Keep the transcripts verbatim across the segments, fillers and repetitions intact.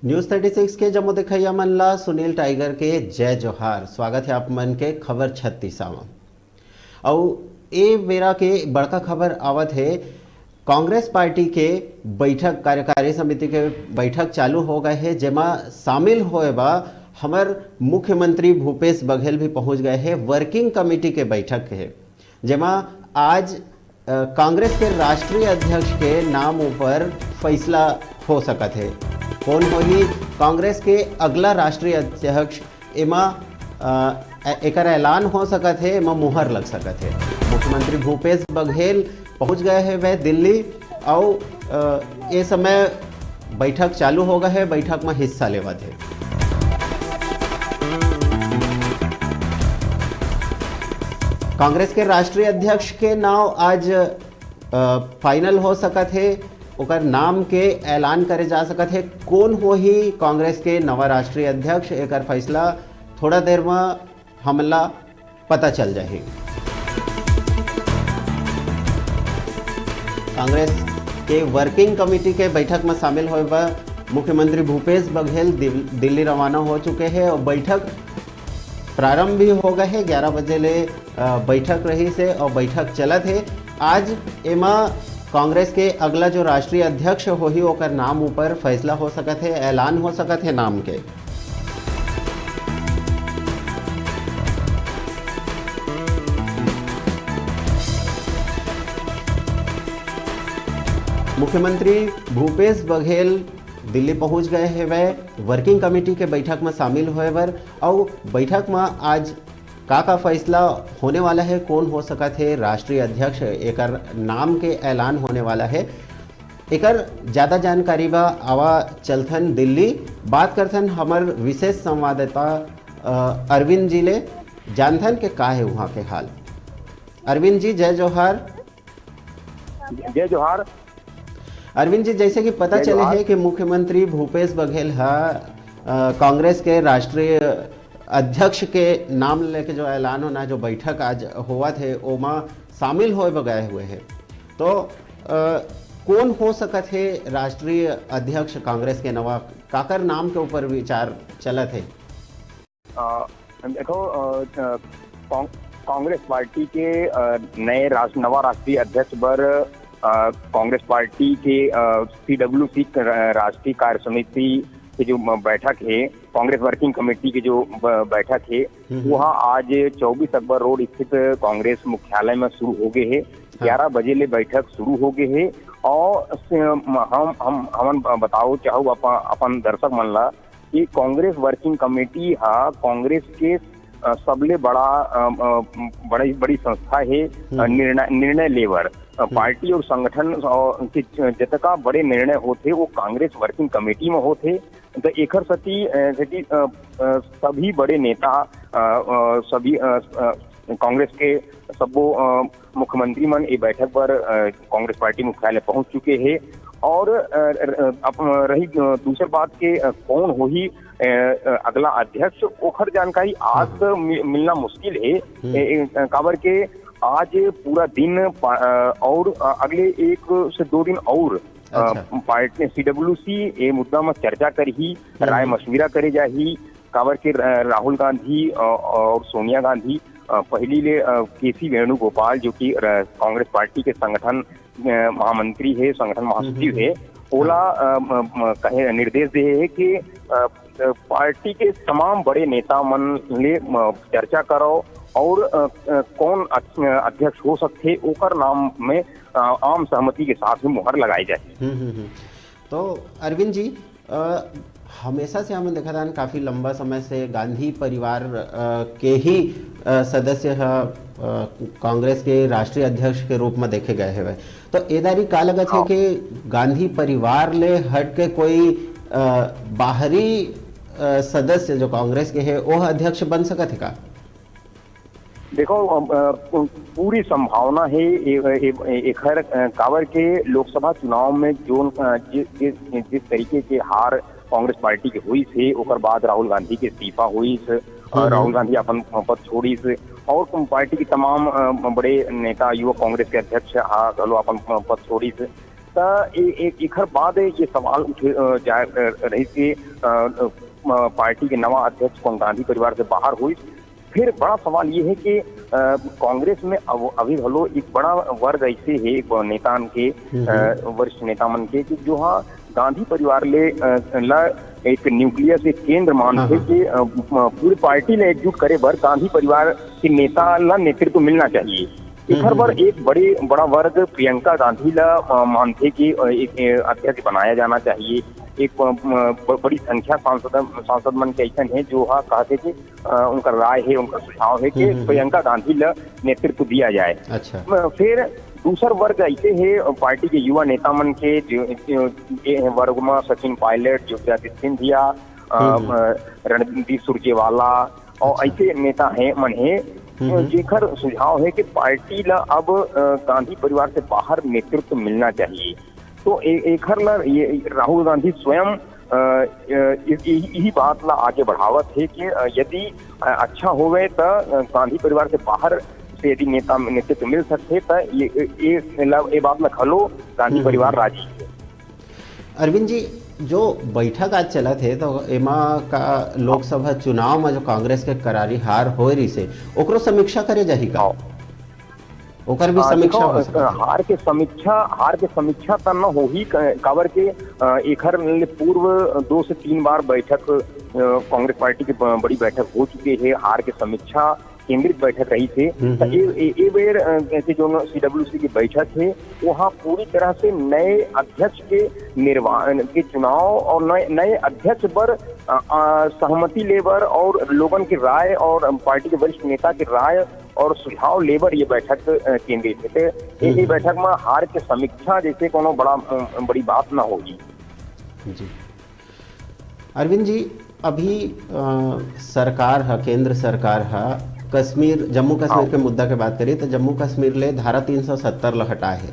News thirty six के जम्मो देखइया मन ला सुनील टाइगर के जय जोहार। स्वागत हे आप मन के खबर छत्तीसा म। अउ ए बेरा के बड़का खबर आवत हे, कांग्रेस पार्टी के बैठक, कार्यकारी समिति के बैठक चालू हो गए हे, जेमा शामिल होए बा हमर मुख्यमंत्री भूपेश बघेल भी पहुंच गए हे वर्किंग कमेटी के बैठक हे, जेमा आज अ, कांग्रेस के राष्ट्रीय अध्यक्ष के नाम ऊपर फैसला हो सकत हे। कौन होही कांग्रेस के अगला राष्ट्रीय अध्यक्ष, एमा, अ, ए-, एकर ऐलान हो सकत हे, एमा मुहर लग सकत हे। मुख्यमंत्री भूपेश बघेल पहुंच गए हे वह दिल्ली, अउ, अ, ए समय बैठक चालू हो गए हे, बैठक में हिस्सा लेवत हे। कांग्रेस के राष्ट्रीय अध्यक्ष के नाव आज, अ, फाइनल हो सकत हे, ओकर नाम के ऐलान करे जा सकत हे। कौन होही कांग्रेस के नवा राष्ट्रीय अध्यक्ष, एकर फैसला थोड़ा देर म हमन ला पता चल जाही। कांग्रेस के वर्किंग कमेटी के बैठक में शामिल होए बर मुख्यमंत्री भूपेश बघेल दिल-, दिल्ली रवाना हो चुके हे और बैठक प्रारंभ भी हो गए हे। ग्यारह बजे ले, अ, बैठक रहिस हे और बैठक चलत हे। आज एमा कांग्रेस के अगला जो राष्ट्रीय अध्यक्ष होही, ओकर नाम ऊपर फैसला हो सकत हे, ऐलान हो सकत हे नाम के। मुख्यमंत्री भूपेश बघेल दिल्ली पहुंच गए हेवय वर्किंग कमेटी के बैठक में शामिल होए बर, अउ बैठक में आज का का फैसला होने वाला है, कौन हो सकत है राष्ट्रीय अध्यक्ष, एकर नाम के ऐलान होने वाला है। एकर ज्यादा जानकारी बा, आवा चलथन दिल्ली, बात करथन हमर विशेष संवाददाता, अ, अरविंद जी ले, जानथन के का है वहाँ के हाल। अरविंद जी, जय जोहार। जय जोहार। अरविंद जी, जैसे कि पता जय चले जोहार। है कि मुख्यमंत्री भूपेश बघेल ह, अ, कांग्रेस के राष्ट्रीय अध्यक्ष के नाम लेके जो ऐलान होना, जो बैठक आज होवत है, ओमा शामिल होए बर गए हुए हैं। तो, अ, कौन हो सकत है राष्ट्रीय अध्यक्ष कांग्रेस के नवा, काकर नाम के ऊपर विचार चलत है? अ, देखो, अ, अ, कांग-, कांग्रेस पार्टी के, अ, नए राष्ट्र-, नवा राष्ट्रीय अध्यक्ष बर, अ, कांग्रेस पार्टी के, अ, सीडब्ल्यूसी क-, र-, राष्ट्रीय कार्य समिति के जो म-, बैठक है, कांग्रेस वर्किंग कमेटी के जो ब-, बैठक है, हम्म, हम्म। वह आज चौबीस अकबर रोड स्थित कांग्रेस मुख्यालय में शुरू हो गए है। हाँ। ग्यारह बजे ले बैठक शुरू हो गए है और स-, म-, हम, हम, हमन ब-, बताओ चाहू अपन, अपन दर्शक मन ला कि कांग्रेस वर्किंग कमेटी हा कांग्रेस के, अ, सबले बड़ा, अ, अ, बड़ी, बड़ी संस्था हे, अ, हम्म। निर्णय, निर्णय लेवर, अ, हम्म। पार्टी और संगठन, अ, के ज-, जतका बड़े निर्णय होथे, वो कांग्रेस वर्किंग कमेटी में होथे। तो एकर सेती, अ, सेती, अ, अ, सभी बड़े नेता, अ, अ, सभी, अ, अ, कांग्रेस के सब्बो, अ, मुख्यमंत्री मन ए बैठक पर, अ, कांग्रेस पार्टी मुख्यालय पहुंच चुके हे और, अ, र-, अ, अप-, रही, अ, दूसर बात के, अ, कौन होही, अ, अ, अगला अध्यक्ष, ओखर जानकारी आज हम्म। तो मि-, मिलना मुश्किल हे। हम्म। ए, ए, अ, काबर के आज पूरा दिन पा-, अ, और, अ, अगले एक से दो दिन और, अ, अच्छा। पार्टी सीडब्ल्यूसी ए मुद्दा में चर्चा करही, हम्म। राय मशविरा करे जाही, काबर के र-, राहुल गांधी, अ, और सोनिया गांधी, अ, पहली ले, अ, केसी वेणुगोपाल, जो कि र-, कांग्रेस पार्टी के संगठन, अ, महामंत्री हे, संगठन महासचिव हम्म, हे, हम्म। ओला, हाँ। अ, म-, म-, कहे, निर्देश दे हे कि, अ, अ, पार्टी के तमाम बड़े नेता मन ले, म-, चर्चा करो और, अ, अ, कौन अ-, अध्यक्ष हो सकथे, ओकर नाम में, अ, आम सहमति के साथ में मुहर लगाए जाए। हम्म, हम्म, हम्म। तो अरविंद जी, अ, हमेशा से हमन देखत हन, काफी लंबा समय से गांधी परिवार, अ, के ही, अ, सदस्य ह, अ, कांग्रेस के राष्ट्रीय अध्यक्ष के रूप में देखे गए हवे। तो ए दारी का लगत हे हाँ। कि गांधी परिवार ले हट के कोई, अ, बाहरी, अ, सदस्य जो कांग्रेस के हे, ओह अध्यक्ष बन सकत हे का? देखो, अ, अ, पूरी संभावना हे ए-, ए-, ए-, एखर, अ, काबर के लोकसभा चुनाव में जोन, अ, जि-, जिस, जिस तरीके के हार कांग्रेस पार्टी के होइस हे, ओकर बाद राहुल गांधी के इस्तीफा होइस, अ, हम्म। राहुल गांधी अपन पद छोड़िस और पार्टी के तमाम, अ, बड़े नेता, युवक कांग्रेस के अध्यक्ष हा घलो अपन पद छोड़िस। त ए-, ए-, एखर बाद ये सवाल उठे, अ, जा, अ, रहिस कि, अ, अ, पार्टी के नवा अध्यक्ष कोन गांधी परिवार से बाहर होइस। फिर बड़ा सवाल ये हे कि, अ, कांग्रेस में अब, अभी घलो एक बड़ा वर्ग ऐसे हे, एक नेता मन के, हम्म, अ, हम्म। वरिष्ठ नेता मन के, कि जो हा गांधी परिवार ले, अ, ला एक nucleus, एक केंद्र मानथे हाँ, हाँ, कि, हाँ। अ, म-, पूरी पार्टी ले एकजुट करे बर गांधी परिवार के नेता ला नेतृत्व मिलना चाहिए। हम्म, एखर हम्म, बर हम्म। एक बड़े, बड़ा वर्ग प्रियंका गांधी ला, अ, मानथे कि, अ, एक, अ, अध्यक्ष बनाया जाना चाहिए। एक, अ, म-, ब-, बड़ी संख्या सांसद, सांसद मन के ऐसन हे जो हा कहथे कि, अ, उनकर राय हे, उनकर सुझाव हे कि हम्म, हम्म, हम्म। प्रियंका गांधी ला नेतृत्व दिया जाए। अच्छा। म-, फिर दूसर वर्ग ऐसे हे, अ, पार्टी के युवा नेता मन के, जो, जो, जे हे वर्ग म सचिन पायलट, ज्योतिरादित्य सिंधिया, अ, हम्म, हम्म। अ, रणदीप सुरजेवाला और अच्छा। ऐसे नेता हे, मन हे, हम्म, हम्म। जेखर सुझाव हे कि पार्टी ला अब, अ, गांधी परिवार से बाहर नेतृत्व मिलना चाहिए। तो ए-, एखर ला ये राहुल गांधी स्वयं, अ, अ, इस-, यही, यही बात ला आगे बढ़ावत हे कि, अ, यदि, अ, अच्छा होवे त, अ, गांधी परिवार से बाहर से यदि नेता, नेतृत्व मिल सकथे त ये, ये, ये ला, ये बात ला घलो गांधी हम्म, परिवार हम्म। राजी हे। अरविंद जी, जो बैठक आज चलत हे, तो एमा का लोकसभा चुनाव में जो कांग्रेस के करारी हार होए रहिसे, ओकरो समीक्षा करे जाही का? हाँ। ओकर भी आ, समीक्षा देखो, हो सकत हे? हार के समीक्षा, हार के समीक्षा त न होही, क-, काबर के, अ, एखर ले पूर्व दो से तीन बार बैठक, अ, कांग्रेस पार्टी के ब-, बड़ी बैठक हो चुके हे, हार के समीक्षा केंद्रित बैठक रहिसे। हम्म, त हम्म। ए, ए, ए बेर, अ, जैसे जो CWC की बैठक हे, वहाँ पूरी तरह से नए अध्यक्ष के निर्वाचन के चुनाव और नए, नए अध्यक्ष पर, अ, अ, सहमति लेबर और लोगन के राय और पार्टी के वरिष्ठ नेता के राय और सुझाव लेबर ये बैठक, अ, केंद्रित हे। ते ए, हम्म, ए हम्म। बैठक में हार के समीक्षा जैसे कोनो बड़ा, अ, बड़ी बात ना होगी। जी। अरविंद जी, अभी, अ, सरकार ह, केंद्र सरकार ह कश्मीर, जम्मू कश्मीर हाँ। के मुद्दा के बात करी, तो जम्मू कश्मीर ले धारा तीन सौ सत्तर ल हटाए हे।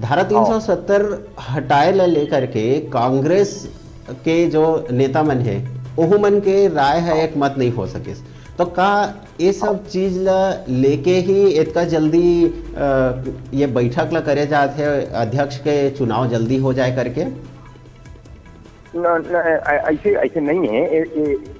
धारा हाँ। तीन सौ सत्तर हटाए ल लेकर के कांग्रेस के जो नेता मन हे, ओहू मन के राय ह हाँ। एक मत नहीं हो सकिस। तो का ये सब हाँ। चीज ल लेके ही इतना जल्दी, अ, ये बैठक ल करे जात हे, अध्यक्ष के चुनाव जल्दी हो जाए करके? न, न, ऐ-, ऐसे, ऐसे नहीं है। ए, ए, अ,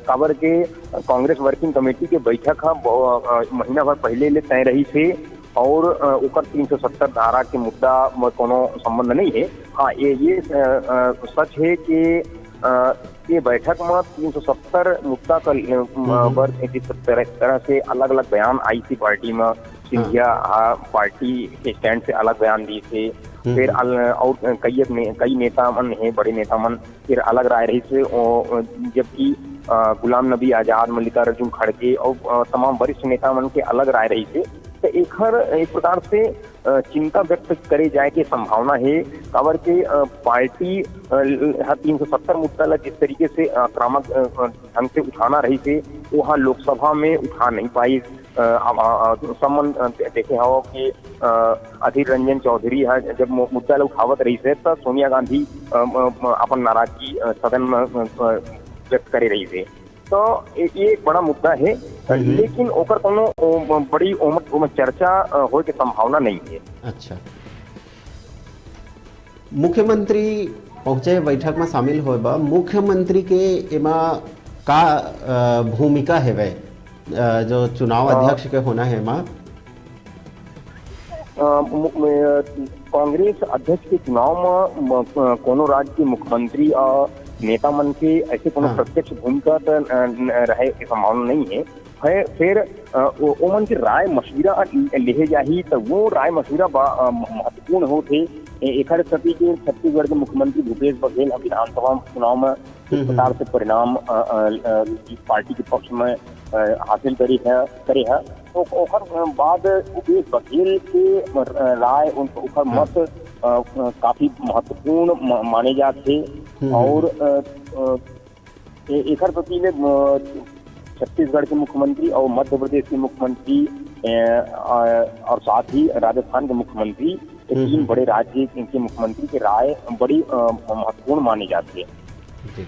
काबर के कांग्रेस वर्किंग कमेटी के बैठक ह, ब-, अ, महीना भर पहले ले तय रहिसे और, अ, ओकर तीन सौ सत्तर धारा के मुद्दा म कोनो संबंध नहीं है। हाँ, ये, ये, अ, अ, सच है कि, अ, ये बैठक म तीन सौ सत्तर मुद्दा कर, अ, म-, हम्म, हम्म। बर एक तरह, तरह से अलग-अलग बयान आइसे पार्टी म। सिंधिया हाँ। हा पार्टी के स्टैंड से अलग बयान दिसे। हम्म, फिर हम्म। अल-, और कई एक ने-, कई नेता मन हे, बड़े नेता मन फिर अलग राय रहिसे। ओ, जबकि, अ, गुलाम नबी आजाद, मल्लिकार्जुन खड़गे और, अ, तमाम वरिष्ठ नेता मन के अलग राय रहिसे। तो एखर एक प्रकार से, अ, चिंता व्यक्त करे जाए के संभावना हे, काबर के, अ, पार्टी, अ, ह तीन सौ सत्तर मुद्दा ला जिस तरीके से आक्रामक, अ, अ, ढंग से उठाना रहिसे, वो ह लोकसभा में उठा नहीं पाइस। अ, अब, अ, अ, सब मन, अ, दे-, देखे हव कि, अ, अधीर रंजन चौधरी ह जब मु-, मुद्दा ल उठावत रहिसे, त सोनिया गांधी, अ, अ, अ, अपन नाराजगी, अ, सदन म, अ, अ, व्यक्त करे रहिसे। तो ए-, ये एक बड़ा मुद्दा हे, हम्म, हम्म। लेकिन ओकर कोनो, ओ, बड़ी ओम-, ओम चर्चा, अ, होए के संभावना नहीं हे। अच्छा। मुख्यमंत्री पहुंचे बैठक में शामिल होए बा, मुख्यमंत्री के एमा का, अ, भूमिका हेवय, अ, जो चुनाव अ, अध्यक्ष के होना हे एमा? अ, मु-, म-, कांग्रेस अध्यक्ष के चुनाव म, म, अ, कोनो राज्य के मुख्यमंत्री अउ नेता मन के ऐसे कोनो हाँ। प्रत्यक्ष भूमिका त, अ, न, रहे के संभावना नहीं हे। है, फिर, अ, ओ-, ओमन के राय मशविरा लेहे जाही, त वो राय मशविरा बा-, अ, महत्वपूर्ण होत हे। ए-, एखर सेती के छत्तीसगढ़ के मुख्यमंत्री भूपेश बघेल ह विधानसभा चुनाव म किस हम्म, हम्म। प्रकार से परिणाम, अ, अ, अ, पार्टी के पक्ष म, अ, हासिल करे ह, करे ह। तो ओखर बाद भूपेश बघेल के, अ, राय, उन-, ओखर हाँ। मत, अ, अ, काफी महत्वपूर्ण म-, माने जात हे। हम्म, हम्म, और, हम्म। अ, अ, ए-, एखर सेती ले, अ, छत्तीसगढ़ के मुख्यमंत्री और मध्य प्रदेश के मुख्यमंत्री, अ, अ, और साथ ही राजस्थान के मुख्यमंत्री, ये हम्म, तीन हम्म। बड़े राज्य के मुख्यमंत्री के राय बड़ी, अ, महत्वपूर्ण माने जात हे। जी।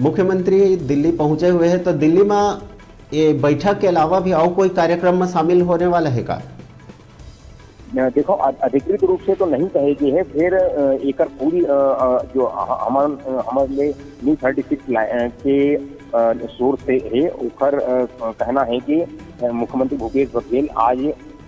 मुख्यमंत्री दिल्ली पहुंचे हुए हे, तो दिल्ली में ये बैठक के अलावा भी और कोई कार्यक्रम में शामिल होने वाला हे का? अ, देखो, अ-, अधिकृत रूप से तो नहीं कहे गे हे, फेर, अ, एकर पूरी, अ, अ, जो ह-, हमर, अ, हमर ले न्यूज़ थर्टी सिक्स ला-, अ, के, अ, सोर्स हे, ओखर, अ, कहना हे कि, अ, मुख्यमंत्री भूपेश बघेल आज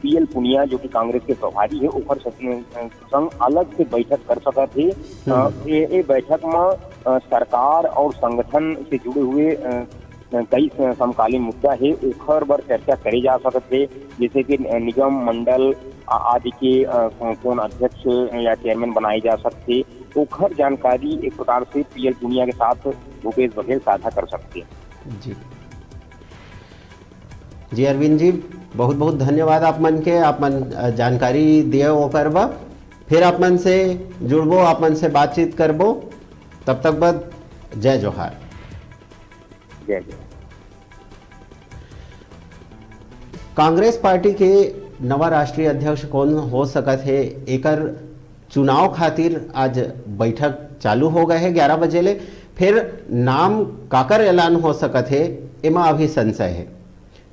पीएल पुनिया, जो कि कांग्रेस के प्रभारी हे, ओखर स-, अ, संग अलग से बैठक कर सकत हे। अ, हम्म। ए, ए बैठक म, अ, सरकार और संगठन से जुड़े हुए, अ, कई स-, समकालीन मुद्दा हे, ओखर बर चर्चा करे जा सकत हे, जैसे कि निगम, मंडल आ-, आदि के, अ, को-, कौन अध्यक्ष या चेयरमैन बनाए जा सकथे, ओखर जानकारी एक प्रकार से पीएल पुनिया के साथ भूपेश बघेल साझा कर सकथे। जी। जी अरविंद जी, बहुत बहुत धन्यवाद आप मन के, आप मन, अ, जानकारी दिए ओकर बर। फिर आप मन से जुड़बो, आप मन से बातचीत करबो। तब तक बद जय जोहार। जय जोहार। कांग्रेस पार्टी के नवा राष्ट्रीय अध्यक्ष कौन हो सकत हे, एकर चुनाव खातिर आज बैठक चालू हो गए हे ग्यारह बजे ले। फिर नाम काकर ऐलान हो सकत हे, एमा अभी संशय हे।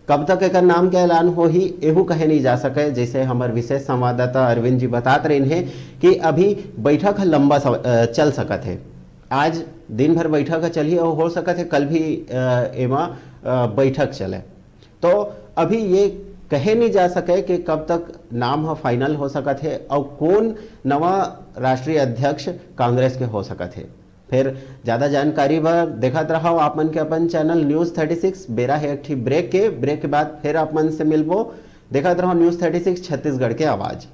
कब तक एकर नाम के ऐलान होही, एहू कहे नहीं जा सके। जैसे हमर विशेष संवाददाता अरविंद जी बतात रहिन हे कि अभी बैठक ह लंबा सम-, अ, चल सकत हे। आज दिन भर बैठक ह चलही और हो सकत हे कल भी, अ, एमा, अ, बैठक चले। तो अभी ये कहे नहीं जा सके कि कब तक नाम ह फाइनल हो सकत हे और कौन नवा राष्ट्रीय अध्यक्ष कांग्रेस के हो सकत हे। फिर ज्यादा जानकारी बर देखत रहव आप मन के अपन चैनल न्यूज़ थर्टी सिक्स। बेरा हे एक ठी ब्रेक के, ब्रेक के बाद फिर आप मन से मिलबो। देखत रहव न्यूज़ थर्टी सिक्स छत्तीसगढ़ के आवाज।